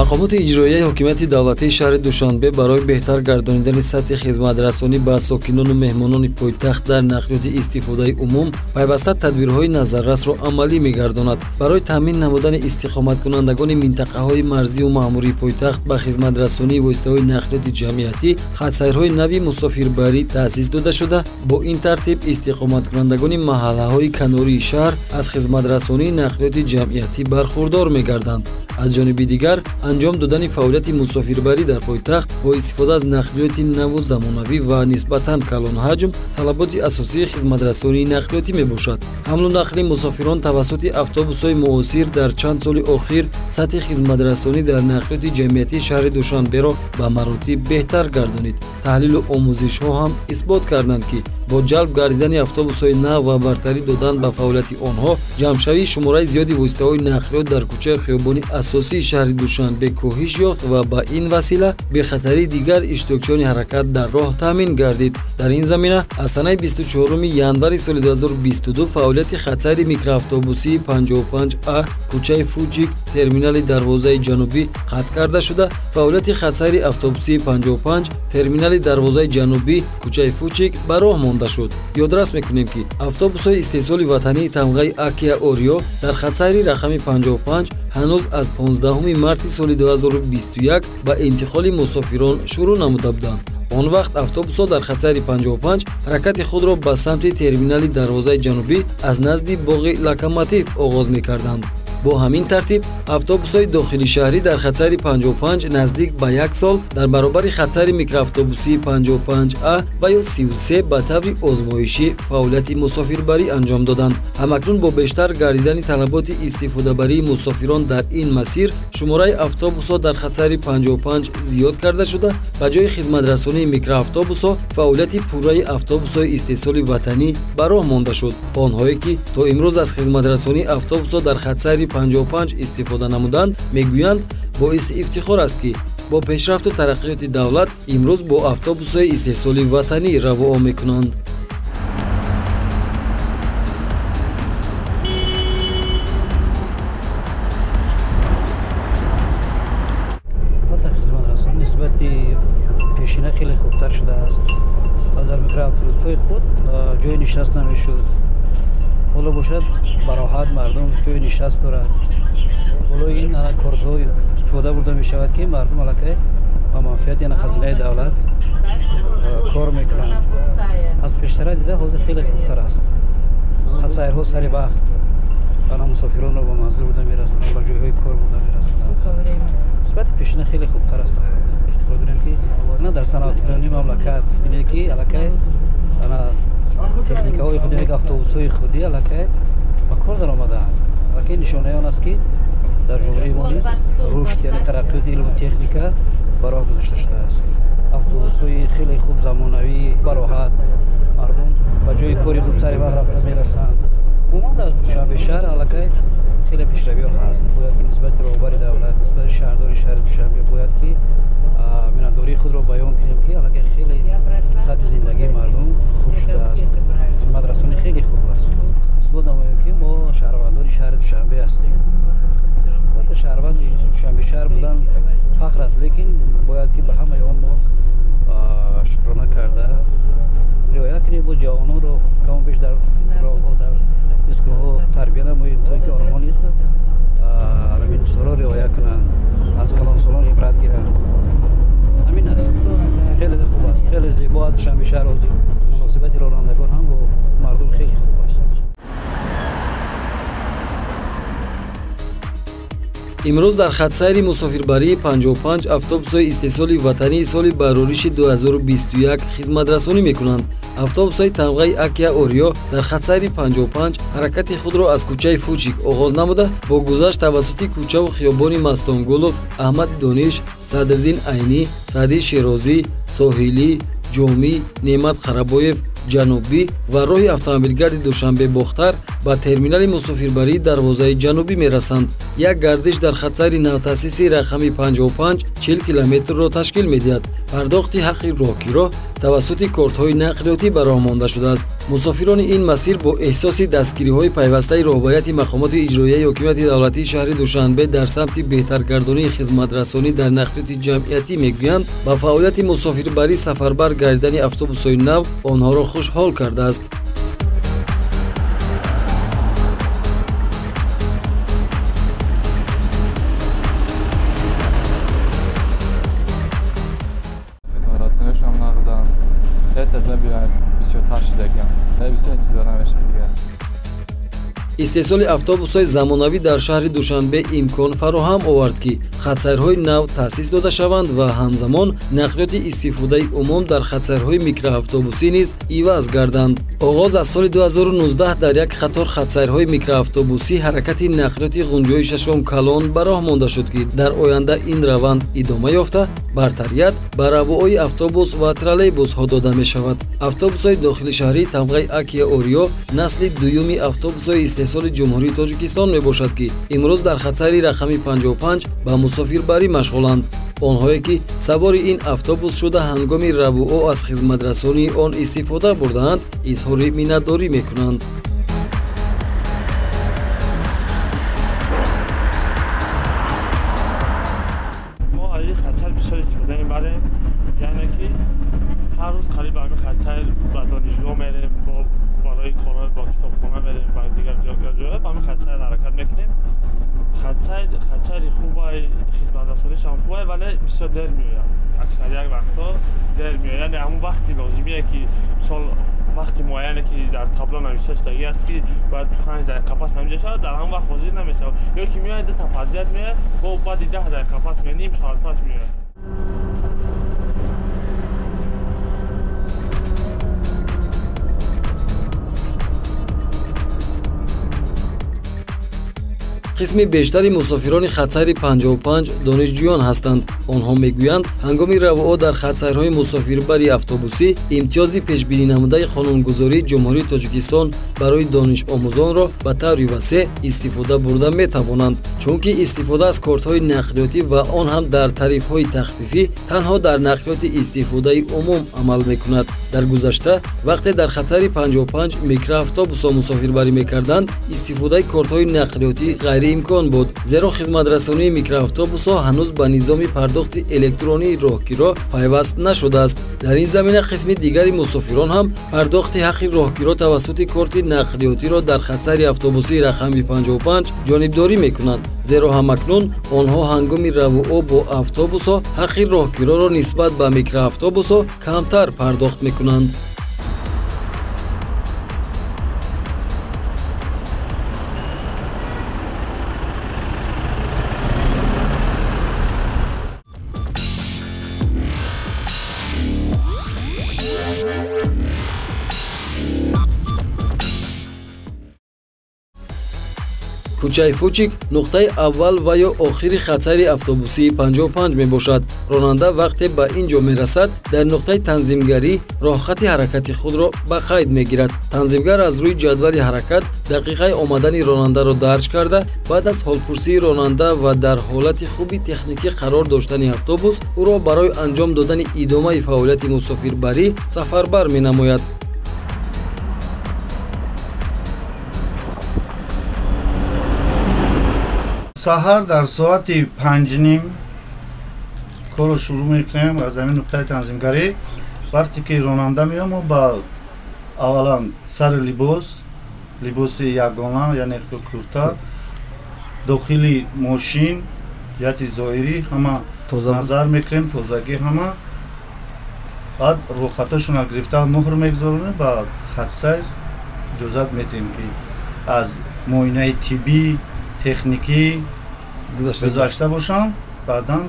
Мақомоти иҷроияи ҳокимияти давлатии шаҳри Душанбе барои беҳтар гардонидани сатҳи хизматрасонӣ ба сокинону меҳмонони пойтахт дар нақлиёти истифодаи умум пайваста тадбирҳои назаррасро амалӣ мегардонад. Барои таъмин намудани истиқоматкунандагони минтақаҳои марзию маъмурии пойтахт ба хизматрасонии воситаҳои нақлиёти ҷамъиятӣ хатсайрҳои нави мусофирбарӣ таъсис дода шуда, бо ин тартиб истиқоматкунандагони маҳаллаҳои канории шаҳр аз хизматрасонии нақлиёти ҷамъиятӣ бархурдор мегарданд. Аз ҷониби дигар, анҷом додани фаъолияти мусофирбарӣ дар пойтахт бо истифода аз нақлиёти наву замонавӣ ва нисбатан калонҳаҷм талаботи асосии хизматрасонии нақлиётӣ мебошад. Ҳамлу нақли мусофирон тавассути автобусҳои муосир дар чанд соли охир сатҳи хизматрасонӣ дар нақлиёти ҷамъиятии шаҳри Душанберо ба маротиб беҳтар гардонид. Таҳлилу омӯзишҳо ҳам исбот карданд, ки бо ҷалб гардидани автобусҳои нав ва бартарӣ додан ба фаъолияти онҳо ҷамъшавии шумораи зиёди воситаҳои нақлиёт дар кӯчаи хиёбони асосии шаҳри Душанбе коҳиш ёфт ва ба ин васила бехатарии дигар иштирокчиёни ҳаракат дар роҳ таъмин гардид. Дар ин замина аз санаи 24 январи соли 2022 фаъолияти хатсайри микроавтобусии 55А кӯчаи Фуҷик терминали дарвозаи ҷанубӣ қатъ карда шуда, фаъолияти хатсайри автобусии 55 терминали дарвозаи ҷанубӣ кӯчаи Фучик ба роҳ монда шуд. Ёдрас мекунем, ки автобусҳои истеҳсоли ватании тамғаи Акия Орио дар хатсайри рақами 55 ҳанӯз аз 15 марти соли 2021 ба интиқоли мусофирон шурӯъ намуда буданд. Он вақт автобусҳо дар хатсайри 55 ҳаракати худро ба самти терминали дарвозаи ҷанубӣ аз назди боғи Локомотив оғоз мекарданд. Бо ҳамин тартиб автобусҳои дохили шаҳрӣ дар хатсайри 55 наздик ба як сол дар баробари хатсайри микроавтобусии 55А ва ё 33 ба таври озмоишӣ фаъолияти мусофирбарӣ анҷом доданд. Ҳамакнун бо бештар гардидани талаботи истифодабарии мусофирон дар ин масир шумораи автобусҳо дар хатсайри 55 зиёд карда шуда, ба ҷои хизматрасонии микроавтобусҳо фаъолияти пурраи автобусҳои истеҳсоли ватанӣ ба роҳ монда шуд. Онҳое ки то имрӯз аз хизматрасонии автобусҳо дар хатсайри 55 истифода намуданд, мегӯянд боиси ифтихор аст, ки бо пешрафту тараққиёти давлат имрӯз бо автобусҳои истеҳсоли ватанӣ равоа мекунанд. Албатта, хизматрасонӣ нисбати пешина хеле хубтар шудааст. Дар микроавтобусҳои худ ҷои нишаст намешуд. Ҳоло бошад, бароҳат мардум ҷои нишаст дорад. Болои ин кортҳо истифода бурда мешавад, ки мардум аллакай ба манфиати хазинаи давлат кор мекунанд. Аз пештара дида ҳозир хеле хубтар аст. Хатсайрҳо сари вақт ана мусофиронро ба манзил бурда мерасонанд, ба ҷойҳои кор бурда мерасонанд. Нисбати пешина хеле хубтар аст. Албатта, ифтихор дорем, ки на дар саноаткунонии мамлакат бинед, ки аллакай ана техникаҳои худи, автобусҳои худӣ аллакай ба кор даромадаанд. Аллакай нишонаи он аст, ки дар ҷумҳурии мо низ рушд, яъне тараққиёти илму техника ба роҳ гузошта шудааст. Автобусҳои хеле хуб, замонавӣ, бароҳат, мардум ба ҷои кори худ сари вақт рафта мерасанд. Умуман дар Душанбе шаҳр аллакай хеле пешравиҳо ҳаст. Бояд ки нисбати роҳбари давлат, нисбати шаҳрдори шаҳри Душанбе бояд ки миннатдории худро баён кунем, ки аллакай хеле сатҳи зиндагии мардум хуб шудааст, хизматрасонӣ хеле хуб аст. Исбот намоем, ки мо шаҳрвандони шаҳри Душанбе ҳастем. Албатта, шаҳрванди Душанбе шаҳр будан фахр аст, лекин бояд ки ба ҳамаи он мо шукрона карда риоя кунем, бо ҷавононро каму беш дар роҳҳо, дар истгоҳҳо тарбия намоем, то ки онҳо низ ҳамин чизҳоро риоя кунанд, аз калонсолон ибрат гиранд. Ҳамин аст. Хеле хуб аст, хеле зебо аст Душанбе шаҳр ҳозир. Муносибати ронандагон ҳам бо мардум хеле хуб аст. Имрӯз дар хатсайри мусофирбарии 55 автобусҳои истеҳсоли ватании соли барориши 2021 хизматрасонӣ мекунанд. Автобусҳои тамғаи Акия Орио дар хатсайри 55 ҳаракати худро аз кӯчаи Фучик оғоз намуда, бо гузашт тавассути кӯчаву хиёбони Мастонгулов, Аҳмади Дониш, Садриддин Айнӣ, Саъдии Шерозӣ, Соҳилӣ, Ҷомӣ, Неъмат Қарабоев, Ҷанубӣ ва роҳи автомобилгарди Душанбе-Бохтар ба терминали мусофирбарии дарвозаи ҷанубӣ мерасанд. Як гардиш дар хатсайри навтаъсиси рақами 55 40 километрро ташкил медиҳад. Пардохти ҳаққи роҳкиро тавассути кортҳои нақлиётӣ ба роҳ монда шудааст. Мусофирони ин масир бо эҳсоси дастгириҳои пайвастаи роҳбарияти мақомоти иҷроияи ҳокимияти давлатии шаҳри Душанбе дар самти беҳтаргардонии хизматрасонӣ дар нақлиёти ҷамъиятӣ мегӯянд, ба фаъолияти мусофирбарӣ сафарбар гардидани автобусҳои нав онҳоро хушҳол кардааст. Истеҳсоли автобусҳои замонавӣ дар шаҳри Душанбе имкон фароҳам овард, ки хатсайрҳои нав таъсис дода шаванд ва ҳамзамон нақлиёти истифодаи умум дар хатсайрҳои микроавтобусӣ низ иваз гарданд. Оғоз аз соли 2019 дар як қатор хатсайрҳои микроавтобусӣ ҳаракати нақлиёти ғунҷоишашон калон ба роҳ монда шуд, ки дар оянда ин раванд идома ёфта, бартарият ба равои автобус ва троллейбусҳо дода мешавад. Автобусҳои дохили шаҳрии тамғаи Акия Орио насли дуюми автобусҳои истеҳсоли Ҷумҳурии Тоҷикистон мебошад, ки имрӯз дар хатсайри рақами 55 ба мусофирбарӣ машғуланд. Онҳое ки савори ин автобус шуда ҳангоми равуо аз хизматрасонии он истифода бурдаанд, изҳори миннатдорӣ мекунанд. Мо аз ин хатсайр бисёр истифода мебарем, яъне ки ҳар рӯз қариб ба ҳамин хатсайр ба донишгоҳ мерем, барои корҳои бо китобхона мерем, ба дигар ҷойҳо ба ҳамин хатсайр ҳаракат мекунем. Хатсайри хубай, хизматрасонишам хубай, вале бисёр дер меояд. Аксарияк вақтҳо дер меояд, яъне ҳамон вақти лозимие ки мисол вақти муайяне ки дар табло навишта шудагӣ аст, ки бояд 5 дақиқа пас навишта шавад, дар ҳамон вақт ҳозир намешавад. Ё ки меояд 2 та подряд меояд, бо баъди 10 дақиқа пас меояд, ним соат пас меояд. Қисми бештари мусофирони хатсайри 55 донишҷӯён ҳастанд. Онҳо мегӯянд, ҳангоми равоа дар хатсайрҳои мусофирбари автобусӣ имтиёзи пешбининамудаи қонунгузории Ҷумҳурии Тоҷикистон барои донишомӯзонро ба таври васеъ истифода бурда метавонанд, чунки истифода аз кортҳои нақлиётӣ ва он ҳам дар тарифҳои тахфифӣ танҳо дар нақлиёти истифодаи умум амал мекунад. Дар гузашта вақте дар хатсайри 55 микроавтобусҳо мусофирбарӣ мекарданд, истифодаи кортҳои нақлиётӣ ғайриимкон буд, зеро хизматрасонии микроавтобусҳо ҳанӯз ба низоми пардохти электронии роҳкиро пайваст нашудааст. Дар ин замина қисми дигари мусофирон ҳам пардохти ҳаққи роҳкиро тавассути корти нақлиётиро дар хатсайри автобусии рақами 55 ҷонибдорӣ мекунанд, зеро ҳамакнун онҳо ҳангоми равуо бо автобусҳо ҳаққи роҳкироро нисбат ба микроавтобусҳо камтар пардохт мекунанд. Кӯчаи Фучик нуқтаи аввал ва ё охири хатсайри автобусии 55 мебошад. Ронанда вақте ба ин ҷо мерасад, дар нуқтаи танзимгарӣ роҳхати ҳаракати худро ба қайд мегирад. Танзимгар аз рӯи ҷадвали ҳаракат дақиқаи омадани ронандаро дарҷ карда, баъд аз ҳолпурсии ронанда ва дар ҳолати хуби техникӣ қарор доштани автобус ӯро барои анҷом додани идомаи фаъолияти мусофирбарӣ сафарбар менамояд. Саҳар дар соати 5:30 корро шурӯъ мекунем аз ҳамин нуқтаи танзимгарӣ. Вақте ки ронанда меояд, мо ба аввалан сари либос, либоси ягона, яъне курта, дохили мошин, ҷиҳати зоҳирӣ ҳама назар мекунем, тозагӣ ҳама. Баъд рӯхаташонро гирифта муҳр мегузоронем, ба хатсайр иҷозат медиҳем, ки аз муоинаи тиббӣ, техникӣ гузашта бошам, баъдан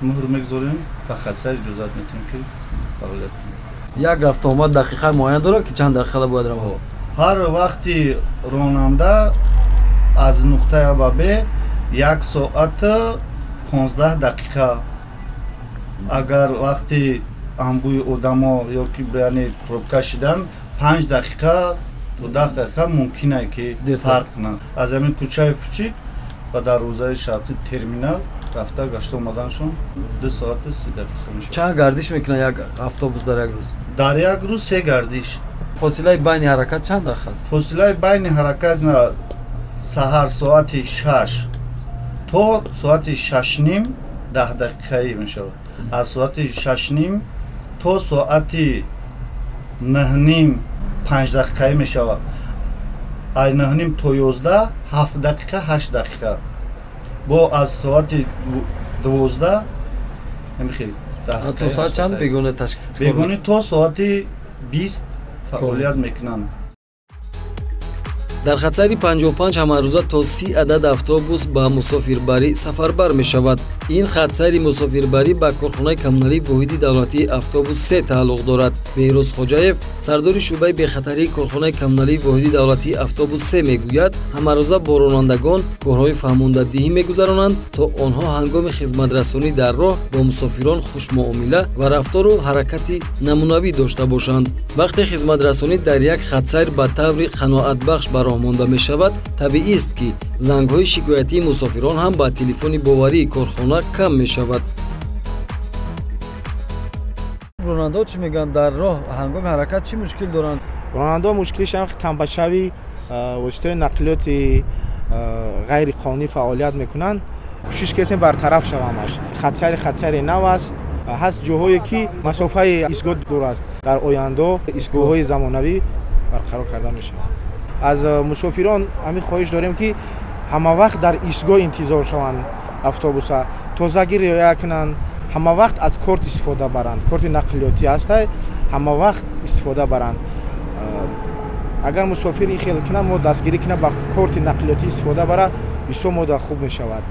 муҳр мегузорем, ба хатсайр иҷозат медиҳем, ки фаъолият кунем. Як рафтуомад дақиқаи муайян дорад, ки чанд дақиқа бояд равад? Ҳар вақти ронанда аз нуқтаи А ба Б 1 соат 15 дақиқа. Агар вақти анбӯи одамо ё ки яъне пробка шидан, 5 дақиқа то 10 дақиқа мумкин ае ки фарқ кунанд. Аз ҳамин кӯчаи Фучик ба дарвозаи шарқи терминал рафта гашта омаданшон 2 соату 30 дақиқа мешавад. Чанд гардиш мекунад як автобус дар як рӯз? Дар як рӯз 3 гардиш. Фосилаи байни ҳаракат чанд дақиқа аст? Фосилаи байни ҳаракат саҳар соати 6 то соати 6:30 10 дақиқаӣ мешавад. Аз соати 6:30 то соати 9:30 5 дақиқаӣ мешавад. Аз 9:30 то 11 7 дақиқа 8 дақиқа. Бо аз соати 12 то соат чанд бегона ташкил? Бегона то соати 20 фаъолият мекунанд. Дар хатсайри 55 ҳамарӯза то 30 адад автобус ба мусофирбарӣ сафарбар мешавад. Ин хатсайри мусофирбарӣ ба корхонаи коммуналии воҳиди давлатии автобус 3 тааллуқ дорад. Беҳрӯз Хоҷаев, сардори шӯъбаи бехатарии корхонаи коммуналии воҳиди давлатии автобус 3 мегӯяд, ҳамарӯза бо ронандагон корҳои фаҳмондадиҳӣ мегузаронанд, то онҳо ҳангоми хизматрасонӣ дар роҳ бо мусофирон хушмуомила ва рафтору ҳаракати намунавӣ дошта бошанд. Вақте хизматрасонӣ дар як хатсайр ба таври қаноатбахш ба роҳ монда мешавад, табиист, ки зангҳои шикоятии мусофирон ҳам ба телефони боварии корхона кам мешавад. Ронандаҳо чӣ мегӯянд? Дар роҳ ҳангоми ҳаракат чӣ мушкил доранд? Ронандаҳо мушкилишам тамбашавӣ воситаҳои нақлиёти ғайриқонунӣ фаъолият мекунанд. Кӯшиш кардем бартараф шавамаш. Хатсайри нав аст. Ҳаст ҷоҳое ки масофаи истгоҳ дур аст. Дар оянда истгоҳҳои замонавӣ барқарор карда мешавад. Аз мусофирон ҳамин хоҳиш дорем, ки ҳама вақт дар истгоҳ интизор шаванд автобуса, тозагӣ риоя кунанд, ҳама вақт аз корт истифода баранд. Корти нақлиётӣ ҳаста, ҳама вақт истифода баранд. Агар мусофир ин хел кунад, мо дастгирӣ кунад, ба корти нақлиётӣ истифода барад, бисёр мода хуб мешавад.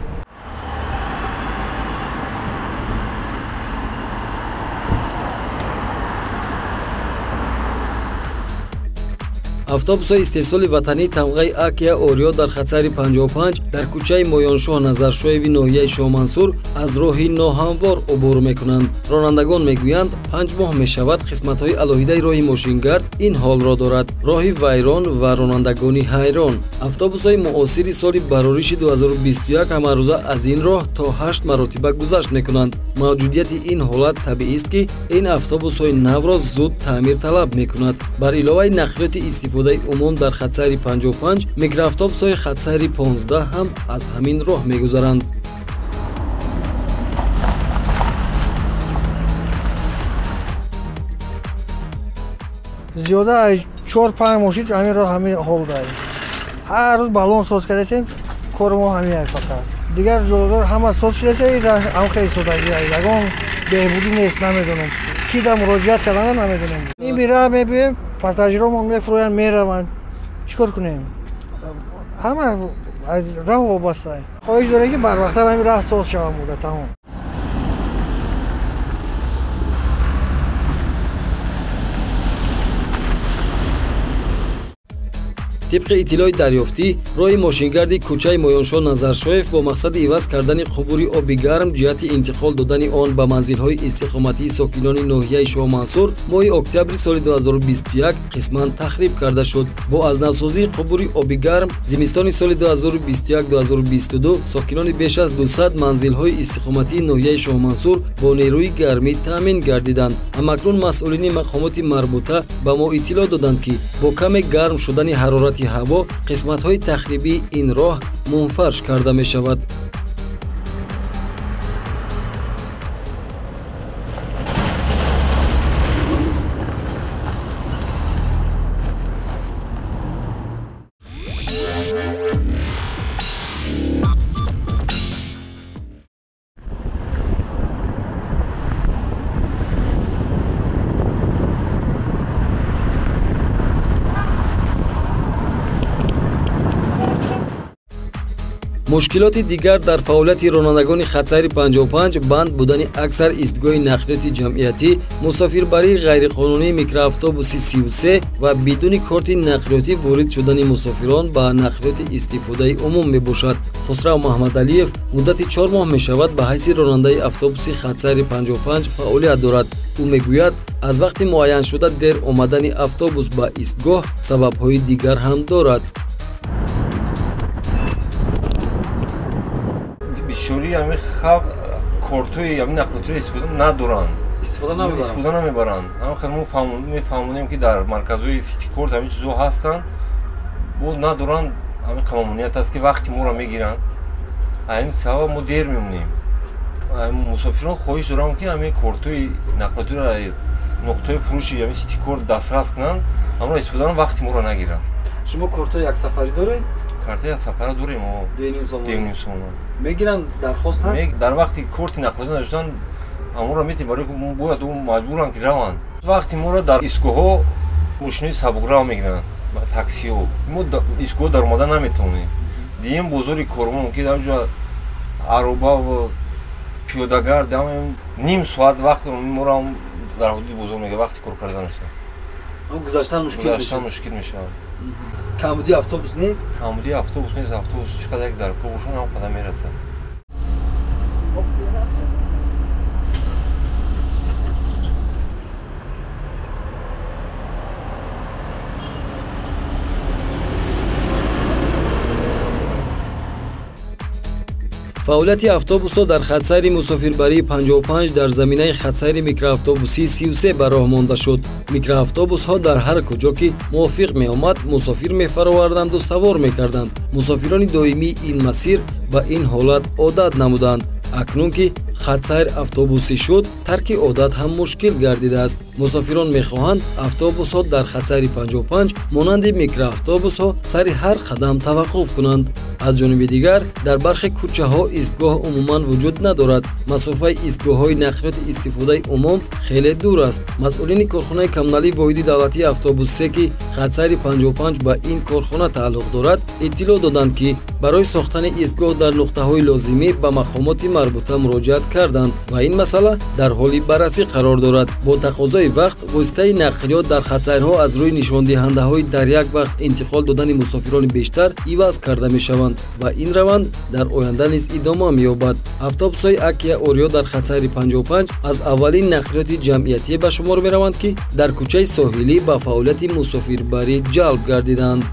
Автобусҳои истеҳсоли ватании тамғаи Акия Ориё дар хатсайри 55 дар кӯчаи Моёншоҳ Назаршоеви ноҳияи Шоҳмансур аз роҳи ноҳамвор убур мекунанд. Ронандагон мегӯянд, 5 моҳ мешавад қисматҳои алоҳидаи роҳи мошингард ин ҳолро дорад. Роҳи вайрон ва ронандагони ҳайрон. Автобусҳои муосири соли барориши 2021 ҳамарӯза аз ин роҳ то 8 маротиба гузашт мекунанд. Мавҷудияти ин ҳолат табиист, ки ин автобусҳои навро зуд таъмир талаб мекунад. Бар иловаи нақлиёти истифодаи умум дар хатсайри 55, микроавтобусҳои хатсайри 15 ҳам аз ҳамин роҳ мегузаранд. Зиёда аз 4-5 мошин ҳамин роҳ ҳамин ҳол дорад. Ҳар рӯз баллон соз кардасем, кори мо ҳамин аст фақат. Дигар ҷоҳо ҳама соз шудааст, ин роҳ ҳам хеле содагӣ аст. Ягон беҳбудӣ нест, намедонам. Ки дар муроҷиат карданам намедонам. Ин бираҳ мебиёем, пассажиромон мефурӯянд, мераванд. Чӣ кор кунем? Ҳама аз роҳ вобаста. Хоҳиш дорем, ки барвақттар ҳамин роҳ соз шавад муддат тамом. Тибқи иттилои дарёфтӣ, роҳи мошингарди кӯчаи Моёншоҳ Назаршоев бо мақсади иваз кардани қубури оби гарм ҷиҳати интиқол додани он ба манзилҳои истиқоматии сокинони ноҳияи Шоҳмансур моҳи октябри соли 2021 қисман тахриб карда шуд. Бо аз навсозии қубури оби гарм зимистони соли 2021-2022 сокинони беш аз 200 манзилҳои истиқоматии ноҳияи Шоҳмансур бо нерӯи гармӣ таъмин гардиданд. Ҳамакнун масъулини мақомоти марбута ба мо иттилоъ доданд, ки бо каме гарм шудани ҳарорати ҳаво қисматҳои тахрибии ин роҳ мунфарш карда мешавад. Мушкилоти дигар дар фаъолияти ронандагони хатсайри 55 банд будани аксар истгоҳи нақлиёти ҷамъиятӣ, мусофирбарии ғайриқонунии микроавтобуси 33 ва бидуни корти нақлиётӣ ворид шудани мусофирон ба нақлиёти истифодаи умум мебошад. Хусрав Маҳмадалиев муддати 4 моҳ мешавад ба ҳайси ронандаи автобуси хатсайри 55 фаъолият дорад. Ӯ мегӯяд, аз вақти муайяншуда дер омадани автобус ба истгоҳ сабабҳои дигар ҳам дорад. Бисёри ҳамин халқ кортҳои ҳамин нақлиётро истифода надоранд. Истифода намебаранд. Истифода намебаранд. Ҳам хел мо мефаҳмонем, ки дар марказҳои ситикорт ҳамин чизҳо ҳастанд, бо надоранд. Ҳамин қамамоният аст, ки вақти моро мегиранд. Ҳамин сабаб мо дер мемонем. Мусофирон хоҳиш дорам, ки ҳамин кортҳои нақлиётиро нуқтаҳои фурӯши ҳамин ситикорт дастрас кунанд, ҳамро истифода кунанд, вақти моро нагиранд. Шумо кортҳои яксафарӣ доред? Картаи яксафара дорем. 2,5 сомон мегиранд, дархост ҳаст? Дар вақти корти нақлиётӣ надоштан аморо метем, барои бояд маҷбуранд, ки раванд. Вақти моро дар истгоҳҳо мошинои сабукрав мегиранд, таксиҳо. Мо истгоҳ даромада наметавонем. Дием бозори Корвон, ки дар ҷо ароба ва пиёдагард ним соат вақт моро дар ҳудуди бозор мегирад, вақти кор карданаш. Гузаштан мушкил мешавад. Камбудии автобус нест? Камбудии автобус нест. Автобус чӣ қадар дар кор бошад, ҳам қадар мерасад. Фаъолияти автобусҳо дар хатсайри мусофирбарии 55 дар заминаи хатсайри микроавтобусии 33 ба роҳ монда шуд. Микроавтобусҳо дар ҳар куҷо ки мувофиқ меомад, мусофир мефароварданду савор мекарданд. Мусофирони доимии ин масир ба ин ҳолат одат намуданд. Акнун ки хатсайр автобусӣ шуд, тарки одат ҳам мушкил гардидааст. Мусофирон мехоҳанд автобусҳо дар хатсайри 55 монанди микроавтобусҳо сари ҳар қадам таваққуф кунанд. Аз ҷониби дигар, дар бархе кӯчаҳо истгоҳ умуман вуҷуд надорад. Масофаи истгоҳҳои нақлиёти истифодаи умум хеле дур аст. Масъулини корхонаи коммуналии воҳиди давлатии автобуссе, ки хатсайри 55 ба ин корхона тааллуқ дорад, иттилоъ доданд, ки барои сохтани истгоҳ дар нуқтаҳои лозимӣ ба мақомоти марбута муроҷиат карданд ва ин масъала дар ҳоли баррасӣ қарор дорад. Бо тақозои вақт, воситаи нақлиёт дар хатсайрҳо аз рӯи нишондиҳандаҳои дар як вақт интиқол додани мусофирони бештар иваз карда мешаванд ва ин раванд дар оянда низ идома меёбад. Автобусҳои Акия Ориё дар хатсайри 55 аз аввалин нақлиёти ҷамъиятие ба шумор мераванд, ки дар кӯчаи соҳилӣ ба фаъолияти мусофирбарӣ ҷалб гардиданд.